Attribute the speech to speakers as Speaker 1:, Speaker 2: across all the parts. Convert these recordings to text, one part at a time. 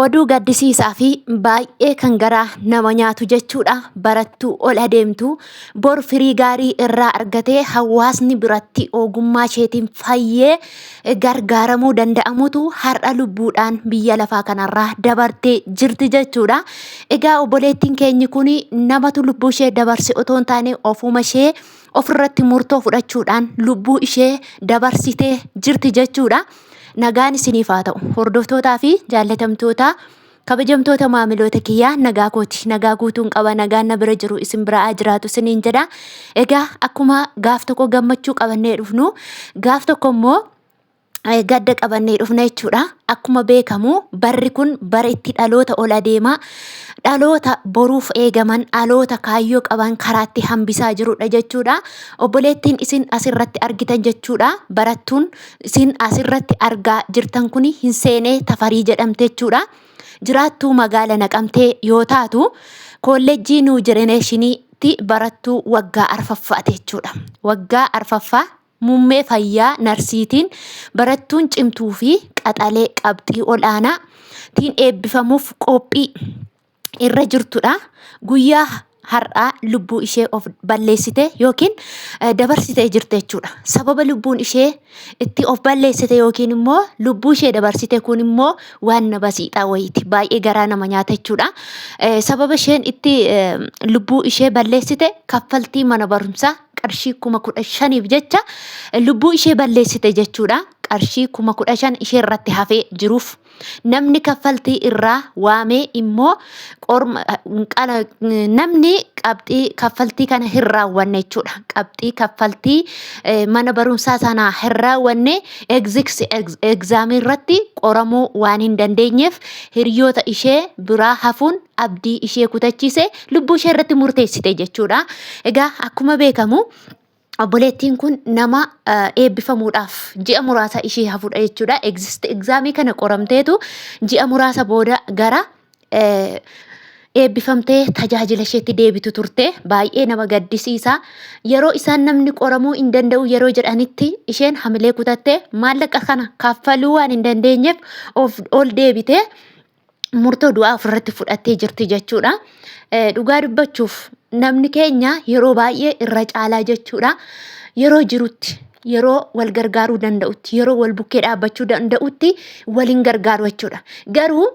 Speaker 1: Oduu gaddisiisaa fi baay'ee kan garaa nama nyaatu jechuudha. Barattuu ol adeemtu bor firii gaarii irraa argatee hawaasni biratti ogummaa isheetiin fayyee gargaaramuu danda'amutu har'a lubbuudhaan biyya lafaa kanarraa dabartee jirti jechuudha. Egaa obboleettiin keenyi kun namatu lubbuu ishee dabarse otoo hin taane ofuma ishee ofirratti murtoo fudhachuudhaan lubbuu ishee dabarsitee jirti jechuudha. Nagaan isiniif haa ta'u. Hordoftootaa fi jaallatamtoota kabajamtoota maamiloota kiyyaa nagaa kooti. Nagaa guutuun qaba. Nagaan na bira jiru isin bira haa jiraatu isiniin jedha. Egaa akkuma gaaf tokko gammachuu qabannee dhufnu gaaf tokko immoo gadda qabannee dhufna jechuudha. Akkuma beekamu barri kun bara itti dhaloota ol adeemaa dhaloota boruuf eegaman dhaloota kaayyoo qaban karaatti hambisaa jirudha jechuudha. Obboleettiin isin asirratti argitan jechuudha. Barattuun isin asirratti argaa jirtan kun hin seenee Tafarii jedhamte jechuudha. Jiraattuu magaala Naqamtee yoo taatu kolleejjii Nuu Jenereeshiniitti barattuu waggaa arfaffaati jechuudha. Waggaa arfaffaa muummee fayyaa narsiitiin barattuun cimtuu fi qaxalee qabxii ol'aanaa tiin eebbifamuuf qophii irra jirtudha. Guyyaa har'aa lubbuu ishee of balleessite yookiin dabarsitee jirti jechuudha. Sababa lubbuun ishee itti of balleessite yookiin immoo lubbuu ishee dabarsite kun immoo waan na basiixaa wayiiti. Baay'ee garaa nama nyaata jechuudha. Sababa isheen itti lubbuu ishee balleessite kaffaltii mana barumsaa qarshii 15,000f jecha lubbuu ishee balleessite jechuudha. Qarshii 15,000 ishee irratti hafee jiruuf. Namni kaffaltii irraa waamee immoo qorma qala namni qabxii kaffaltii kana hin raawwanne jechuudha. Qabxii kaffaltii mana barumsaa sanaa hin raawwanne egziksi egzaamii irratti qoramuu waan hin dandeenyeef hiriyoota ishee biraa hafuun abdii ishee kutachiise lubbuu ishee irratti murteessite jechuudha. Egaa akkuma beekamu obboleettiin kun nama eebbifamuudhaaf ji'a muraasa ishee hafudha jechuudha. Exist exaamii kana qoramteetu ji'a muraasa booda gara eebbifamtee tajaajila isheetti deebitu turte. Baay'ee nama gaddisiisa. Yeroo isaan namni qoramuu hin danda'u yeroo jedhanitti isheen hamilee kutattee maallaqa kana kaffaluu waan hin dandeenyeef of ol deebitee murtoo du'aa ofirratti fudhattee jirti jechuudha. Dhugaa dubbachuuf namni keenya yeroo baay'ee irra caalaa jechuudha. Yeroo jirutti yeroo wal gargaaruu danda'utti yeroo wal bukkee dhaabbachuu danda'utti waliin gargaaru jechuudha. Garuu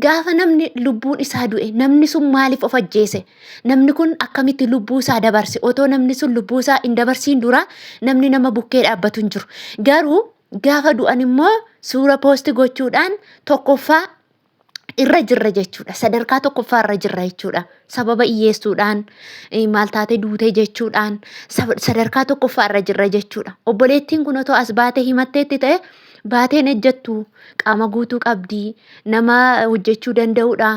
Speaker 1: gaafa namni lubbuun isaa du'e namni sun maaliif of ajjeese namni kun akkamitti lubbuu isaa dabarse otoo namni sun lubbuu isaa hin dabarsiin dura namni nama bukkee dhaabbatu hin jiru. Garuu Gaafa du'an immoo suura poosti gochuudhaan tokkoffaa irra jirra jechuudha. Sadarkaa tokkoffaa irra jirra jechuudha. Sababa iyyeessuudhaan maal taatee duutee jechuudhaan sadarkaa tokkoffaa irra jirra jechuudha. Obboleettiin kun otoo as baatee himatteetti ta'e baateen ejjettu qaama guutuu qabdi nama hojjechuu danda'udha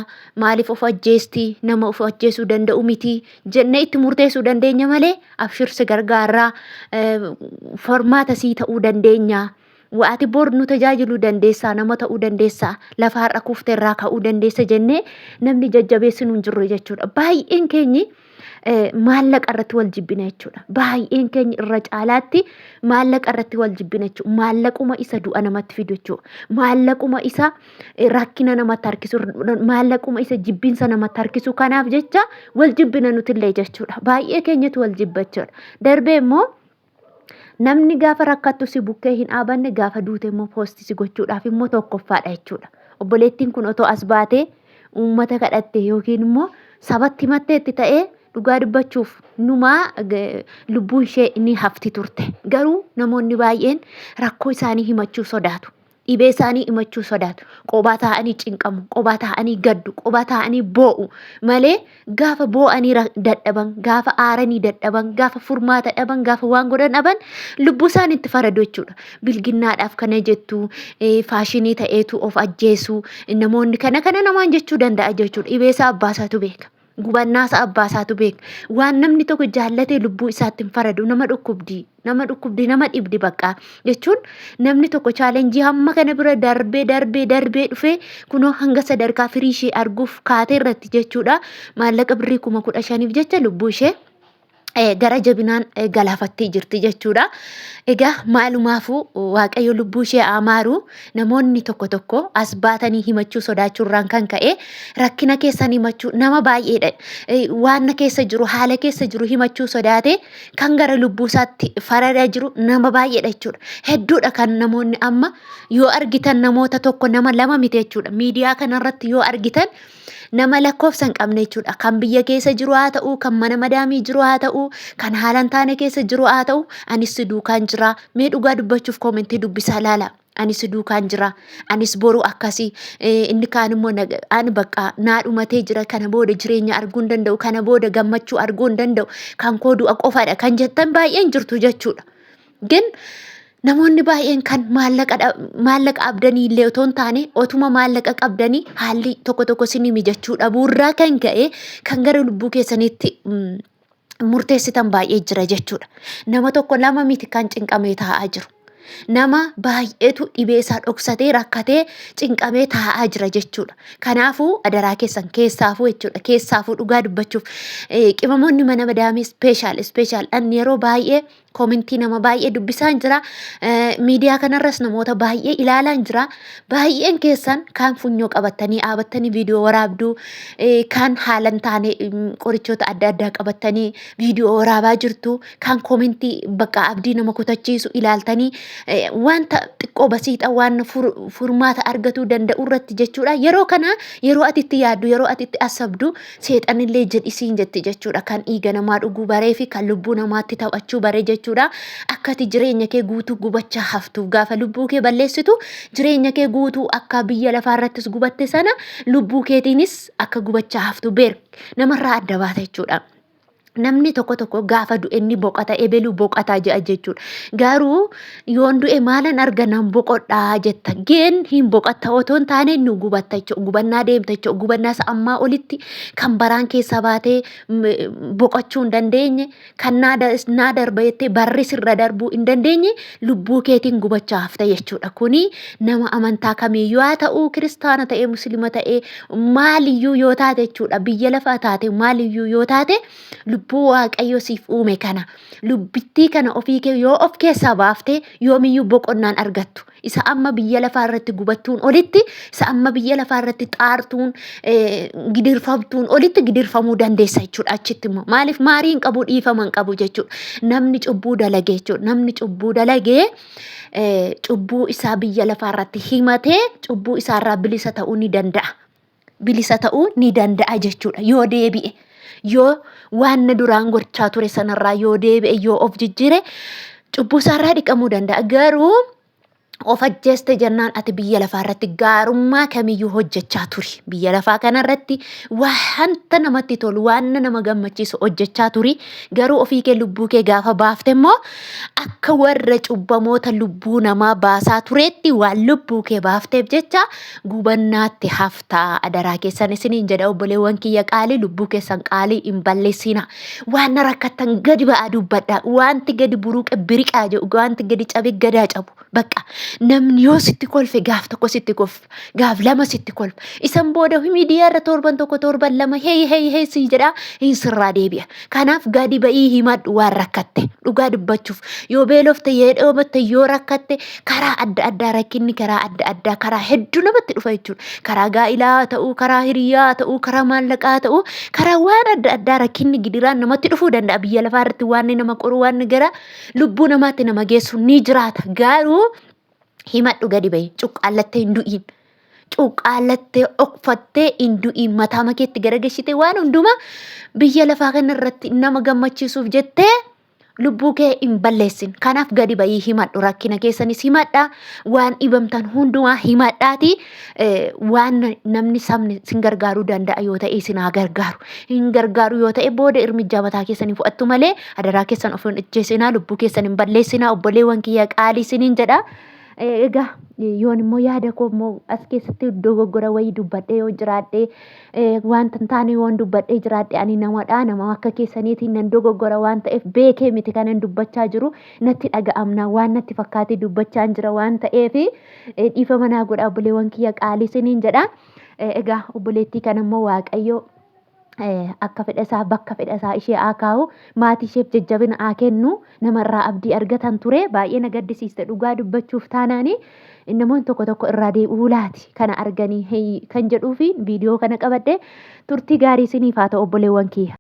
Speaker 1: maaliif of ajjeesti nama of ajjeesuu danda'u miti jennee itti murteessuu dandeenya malee abshir si gargaarraa formaata sii ta'uu dandeenya. Ati bor nu tajaajiluu dandeessaa nama ta'uu dandeessaa lafa har'a kufte irraa ka'uu dandeessa jennee namni jajjabeessinu hin jirru jechuudha. Baay'een keenyi maallaqa irratti wal jibbina jechuudha. Baay'een keenya irra caalaatti maallaqa irratti wal jibbina jechuudha. Maallaquma isa du'a namatti fidu jechuudha. Maallaquma isa rakkina namatti harkisu, maallaquma isa jibbinsa namatti harkisu kanaaf jecha wal jibbina nutillee jechuudha. Baay'ee keenyatu wal jibba jechuudha. Darbee immoo namni gaafa rakkattu si bukkee hin dhaabanne gaafa duute immoo poosti si gochuudhaaf immoo tokkoffaadha jechuudha. Obboleettiin kun otoo as baatee uummata kadhatte yookiin immoo sabatti himatteetti ta'ee dhugaa dubbachuuf numaa lubbuun ishee ni hafti turte. Garuu namoonni baay'een rakkoo isaanii himachuu sodaatu. Dhibee isaanii himachuu sodaatu. Qobaa taa'anii cinqamu, qobaa taa'anii gaddu, qobaa taa'anii boo'u malee gaafa boo'anii dadhaban, gaafa aaranii dadhaban, gaafa furmaata dhaban, gaafa waan godhan dhaban lubbuu isaanii itti faradu jechuudha. Bilginnaadhaaf kana jettu, faashinii ta'eetu of ajjeesu, namoonni kana kana namaan jechuu danda'a jechuudha. Dhibee isaa abbaa isaatu beeka. Gubannaa isaa abbaa isaatu beeka. Waan namni tokko jaallatee lubbuu isaatti hin faradu nama dhukkubdi. Nama dhukkubdi nama dhibdi bakka jechuun namni tokko chaalenjii hamma kana bira darbee darbee darbee dhufee kunoo hanga sadarkaa firii ishee arguuf kaatee irratti jechuudha. Maallaqa birrii 15,000f jecha lubbuu ishee Gara jabinaan galaafattee jirti jechuudha. Egaa maalumaafuu Waaqayyo lubbuu ishee haa maaru. Namoonni tokko tokko as baatanii himachuu sodaachuurraan kan ka'e rakkina keessan himachuu nama baay'eedha. Waan na keessa jiru haala keessa jiru himachuu sodaate kan gara lubbuu isaatti faradaa jiru nama baay'eedha jechuudha. Hedduudha kan namoonni amma yoo argitan namoota tokko nama lama miti jechuudha. Miidiyaa kanarratti yoo argitan nama lakkoofsa hin qabne jechuudha. Kan biyya keessa jiru haa ta'u, kan mana madaamii jiru haa ta'u, kan haala hin taane keessa jiru haa ta'u, anis si duukaan jira. Mee dhugaa dubbachuuf koomentii dubbisaa laala. Anis si duukaan jira. Anis boru akkasii. Inni kaan immoo ani bakka naa dhumatee jira. Kana booda jireenya arguu hin danda'u. Kana booda gammachuu arguu hin danda'u. Kan koo du'a qofaadha kan jettan baay'een jirtu jechuudha. Gin namoonni baay'een kan maallaqa maallaqa abdanii illee otoo hin taane otuma maallaqa qabdanii haalli tokko tokko isinii mijachuu dhabuurraa kan ka'e kan gara lubbuu keessaniitti murteessitan baay'ee jira jechuudha. Nama tokko lama miti kan cinqamee taa'aa jiru. Nama baay'eetu dhibee isaa dhoksatee rakkatee cinqamee taa'aa jira jechuudha. Kanaafuu adaraa keessan keessaafuu jechuudha. Keessaafuu dhugaa dubbachuuf qimamoonni mana madaamii ispeeshaal ispeeshaal dhan yeroo baay'ee Koomentii nama baay'ee dubbisaan jira. Miidiyaa kanarras namoota baay'ee ilaalaan jira. Baay'een keessan kaan funyoo qabattanii dhaabattanii viidiyoo waraabduu, kaan haala hin taane qorichoota adda addaa qabattanii viidiyoo waraabaa jirtu, kaan koomentii bakka abdii nama kutachiisu ilaaltanii wanta xiqqoo basiixa waan furmaata argatuu danda'u irratti jechuudha. Yeroo kana yeroo ati itti yaaddu, yeroo ati itti asabdu Seexanillee jedhi siin jetti jechuudha. Kan dhiiga namaa dhuguu baree fi kan lubbuu namaatti taphachuu bare jechuudha. Akka ati jireenya kee guutuu gubachaa haftuuf gaafa lubbuu kee balleessitu jireenya kee guutuu akka biyya lafaa irrattis gubatte sana lubbuu keetiinis akka gubachaa haftu beer namarraa adda baata jechuudha. Namni tokko tokko gaafa du'e inni boqata ebelu boqataa jedha jechuudha. Garuu yoon du'e maalan arga nan boqodhaa jetta. Geen hin boqatta otoo hin taane nu gubatta jechuudha. Gubannaa deemta jechuudha. Gubannaa isa ammaa olitti kan baraan keessaa baatee boqochuu hin dandeenye kan naa darba jettee barri sirra darbuu hin dandeenye lubbuu keetiin gubachaa hafta jechuudha. Kuni nama amantaa kamiiyyuu haa ta'u kiristaana ta'ee musliima ta'ee maaliyyuu yoo taate jechuudha biyya lafaa taate maaliyyuu yoo taate lubbuu waaqayyo siif uume kana lubbittii kana ofii kee yoo of keessaa baaftee yoomiyyuu boqonnaan argattu isa amma biyya lafaa irratti gubattuun olitti isa amma biyya lafaa irratti xaartuun gidirfamtuun olitti gidirfamuu dandeessa jechuudha achitti immoo maaliif maarii hin qabu dhiifama hin qabu jechuudha namni cubbuu dalage jechuudha namni cubbuu dalagee cubbuu isaa biyya lafaa irratti himatee cubbuu isaa irraa bilisa ta'uu ni danda'a. Bilisa ta'uu ni danda'a jechuudha yoo deebi'e. Yoo waan na duraan gochaa ture sanarraa yoo deebi'e yoo of jijjiire cubbuu isaarraa dhiqamuu danda'a. Garuu of ajjeeste jennaan ati biyya lafaa irratti gaarummaa kamiyyuu hojjechaa turi. Biyya lafaa kanarratti wanta namatti tolu waan nama gammachiisu hojjechaa turi. Garuu ofii kee lubbuu kee gaafa baafte immoo akka warra cubbamoota lubbuu namaa baasaa tureetti waan lubbuu kee baafteef jecha gubannaatti haftaa. Adaraa keessan isiniin jedha obboleewwan kiyya qaalii lubbuu keessan qaalii hin balleessinaa. Waan na rakkattan gadi ba'aa dubbadhaa. Wanti gadi buruqe biriqaa jedhu wanti gadi cabe gadaa cabu. Bakka namni yoo sitti kolfe gaaf tokko sitti kolfa gaaf lama sitti kolfa. Isan booda miidiyaa irra torban tokko torban lama hey hey hey sii jedhaa hin sirraa deebi'a. Kanaaf gadi ba'ii himadhu waan rakkatte dhugaa dubbachuuf yoo beelofte yoo dheebotte yoo rakkatte karaa adda addaa rakkinni karaa adda addaa karaa hedduu namatti dhufa jechuudha. Karaa gaa'ilaa haa ta'uu karaa hiriyaa haa ta'uu karaa maallaqaa haa ta'uu karaa waan adda addaa rakkinni gidiraan namatti dhufuu danda'a biyya lafaa irratti waan nama qoru waan gara lubbuu namaatti nama geessu ni jiraata. Garuu himadhu gadi bahi cuqqaallattee hin du'iin. Cuqqaallattee dhokfattee hin du'iin mataa makeetti garagashite waan hundumaa biyya lafaa kana irratti nama gammachiisuuf jettee lubbuu kee hin balleessin. Kanaaf gadi bahii himadhu rakkina keessanis himadha waan dhibamtan hundumaa himadhaati waan namni sabni sin gargaaruu danda'a yoo ta'e isin haa gargaaru. Hin gargaaru yoo ta'e booda irmijjaa mataa keessanii fudhattu malee adaraa keessan of hin ajjeesinaa lubbuu keessan hin balleessinaa obboleewwan kiyya qaalii isiniin jedha. Egaa yoon immoo yaada koo immoo as keessatti dogoggora wayii dubbadhee yoo jiraadhe wanta hin taane yoon dubbadhee jiraadhe ani namadha nama akka keessaniitiin nan dogoggora waan ta'eef beekee miti kanan dubbachaa jiru natti dhaga'amna waan natti fakkaatee dubbachaa jira waan ta'eef dhiifama naa godha obboleewwan kiyya qaalii isiniin jedha. Egaa obboleettii kana immoo Waaqayyo Akka fedha isaa bakka fedha isaa ishee haa kaa'u, maatii isheef jajjabina haa kennu. Namarraa abdii argatan ture. Baay'ee na gaddisiiste dhugaa dubbachuuf taanaani. Namoonni tokko tokko irraa deebi'uu laati kana arganii kan jedhuufi viidiyoo kana qabadhe. Turtii gaarii isiniif haa ta'u, obboleewwan kiyya.